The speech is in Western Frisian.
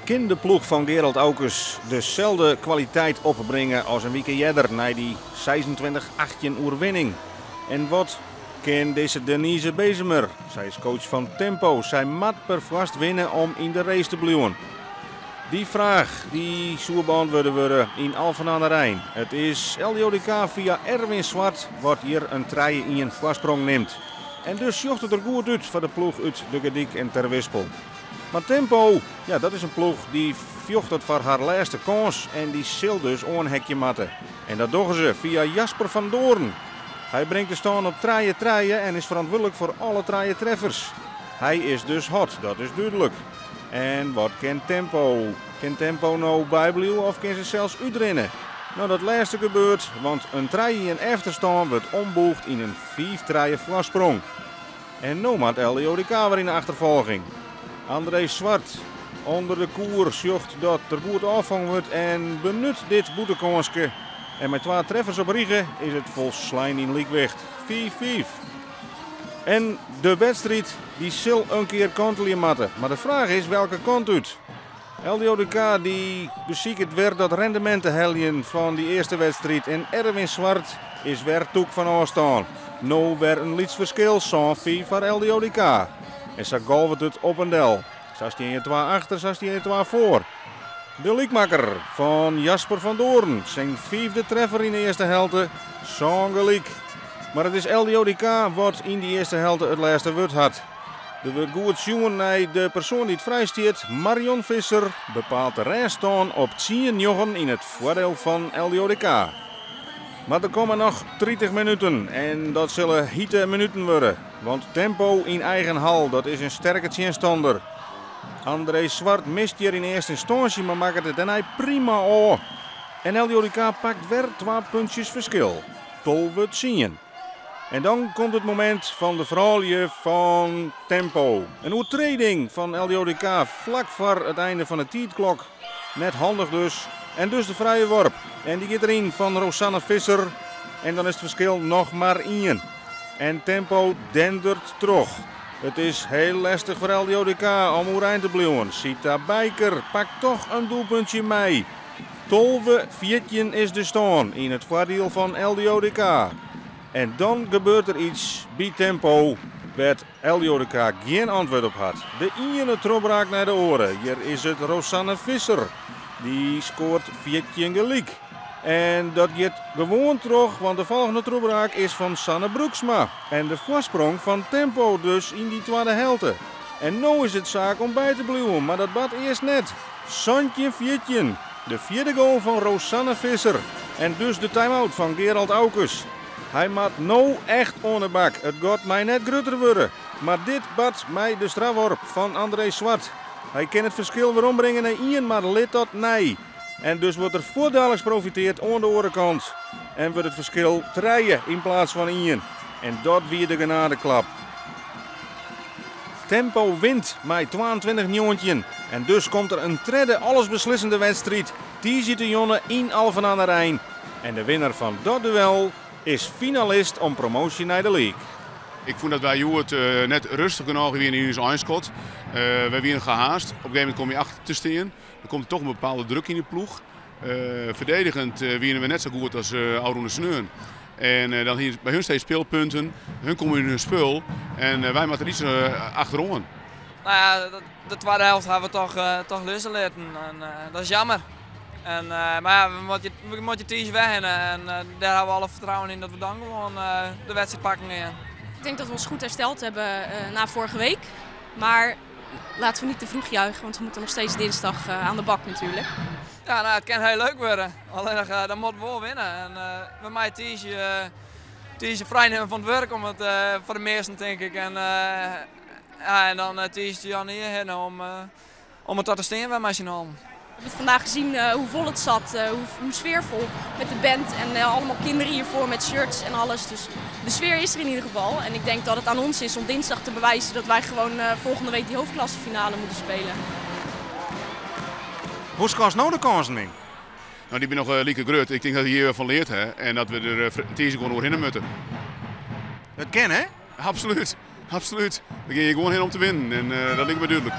Kin de ploech fan Gerald Aukes deselde kwaliteit opbringe as in wike earder nei dy 26-18 oerwinning? En wat kin dizze Denise Bezemer? Sy is coach fan Tempo. Sy moat perfoarst winne om yn de race te bliuwen. Dy fraach dy soe beäntwurde wurde yn Alphen aan de Rijn. It is LDODK fia Erwin Zwart wat hjir in 3-1 foarsprong nimt. En dus sjocht it der goed út foar de ploech út De Gordyk en Terwispel. Mar Tempo, ja, dat is in ploech dy fjochtet foar har lêste kâns en dy sil dus oanheakje moatte. En dat dogge se fia Jasper van Doorn. Hy bringt de stân op 3-3 en is ferantwurdlik foar alle trije treffers. Hy is dus hot, dat is dúdlik. En wat kin Tempo? Kin Tempo no bybliuwe of kin se sels útrinne? No, dat lêste gebeurt, want in 3-1 efterstân wurdt ombûgd yn in 5-3 foarsprong. En no moat LDODK wer yn de achterfolging. André Zwart ûnder de koer sjocht dat der goed ôffongen wurdt en benut dit bûtenkânske. En mei twa treffers op rige is it folslein yn lykwicht. 5-5. En de wedstriid dy sil in kear kantelje moatte. Mar de fraach is welke kant út. LDODK dy besiket wer dat rendemint te heljen fan dy earste wedstriid. En Erwin Zwart is wer tûk fan ôfstân. No wer in lyts ferskil, 7-5 foar LDODK. En sa golvet it op en del. Sa stean je twa achter, sa stean je twa foar. De lykmakker fan Jasper van Doorn, syn fiifde treffer yn de earste helte, sân gelyk. Mar it is LDODK wat yn dy earste helte it lêste wurd hat. Der wurdt goed sjoen nei de persoan dy't frij stiet. Marion Visser bepaalt de rêststân op 10-9 yn it foardiel fan LDODK. Mar der komme noch 30 minuten en dat sille hite minuten wurde. Want Tempo yn eigen hal, dat is in sterke tsjinstanner. André Zwart mist hjir yn earste ynstânsje, mar makket it dêrnei prima ôf. En LDODK pakt wer twa puntsjes ferskil. 12-10. En dan komt it momint fan de froulju fan Tempo. In oertrêding fan LDODK flak foar it ein fan de tiidklok. Net handich dus. En dus de frije worp. En dy giet deryn fan Rosanne Visser. En dan is it ferskil noch mar ien. En Tempo dendert troch. It is hiel lestich foar LDODK om oerein te bliuwen. Sita Bijker pakt dochs in doelpuntsje mei. 12-14 is de stân yn it foardiel fan LDODK. En dan gebeurt der yts by Tempo wêr't LDODK gjin antwurd op hat. De iene trochbraak nei de oare. Hjir is it Rosanne Visser. Dy skoart 14 gelyk. En dat giet gewoan troch, want de folgjende trochbraak is fan Sanne Broeksma. En de foarsprong fan Tempo dus yn dy twadde helte. En no is it saak om by te bliuwen, mar dat bart earst net. 17-14. De fjirde goal fan Rosanne Visser. En dus de time-out fan Gerald Aukes. Hy moat no echt oan de bak. It gat mei net grutter wurde. Mar dit bart mei de strafworp fan André Zwart. Hy kin it ferskil werombringe nei ien, mar lit dat nei. En dus wurdt der fuortdaliks profitearre oan de oare kant. En wurdt it ferskil 3 yn pleats fan 1. En dat wie de genadeklap. Tempo wint mei 22-19. En dus komt der in tredde allesbeslissende wedstriid. Tiisdeitejûn yn Alphen aan de Rijn. En de winner fan dat duel is finalist om promoasje nei de league. Ik fûn dat wy hjoed net rêstich genôch wiene yn ús einskot. Wy wiene gehaast. Op in gegeven momint komme je achter te stean. Der komt dochs in bepaalde druk yn de ploech. Ferdigenjend wiene we net sa goed as ôfrûne sneon. En dan hie by hun steeds spylpunten. Hun komme yn hun spul en wy moatte yts achteroan. Nou ja, de tweede helft ha we dochs lizze litten. En dat is jammer. En, mar ja, we moatte thús wer hinne. En dêr ha we alle fertrouwen yn dat we dan gewoan de wedstriid pakken gean. Ik denk dat we ons goed hersteld hebben na vorige week. Maar laten we niet te vroeg juichen, want we moeten nog steeds dinsdag aan de bak natuurlijk. Ja, nou, it kin hiel leuk wurde. Allinnich dan moatte we wol winne. En we meie tiisdei frij nimme fan it wurk, om it foar de measten tink ik. En, ja, en dan tiisdei hjir hinne om it ta te stean wer mei syn allen. We hebben vandaag gezien hoe vol het zat, hoe sfeervol met de band en allemaal kinderen hiervoor met shirts en alles. Dus de sfeer is er in ieder geval. En ik denk dat het aan ons is om dinsdag te bewijzen dat wij gewoon volgende week die hoofdklassefinale moeten spelen. Hoe skatst no de kânsen yn? Nou, dy binne noch like grut. Ik tink dat we hjir fan leard ha en dat we der tiisdei gewoan oerhinne moatte. Dat kin, hè? Absolút, absolút. We gean hjir gewoan hinne om te winnen en dat liket my dúdlik.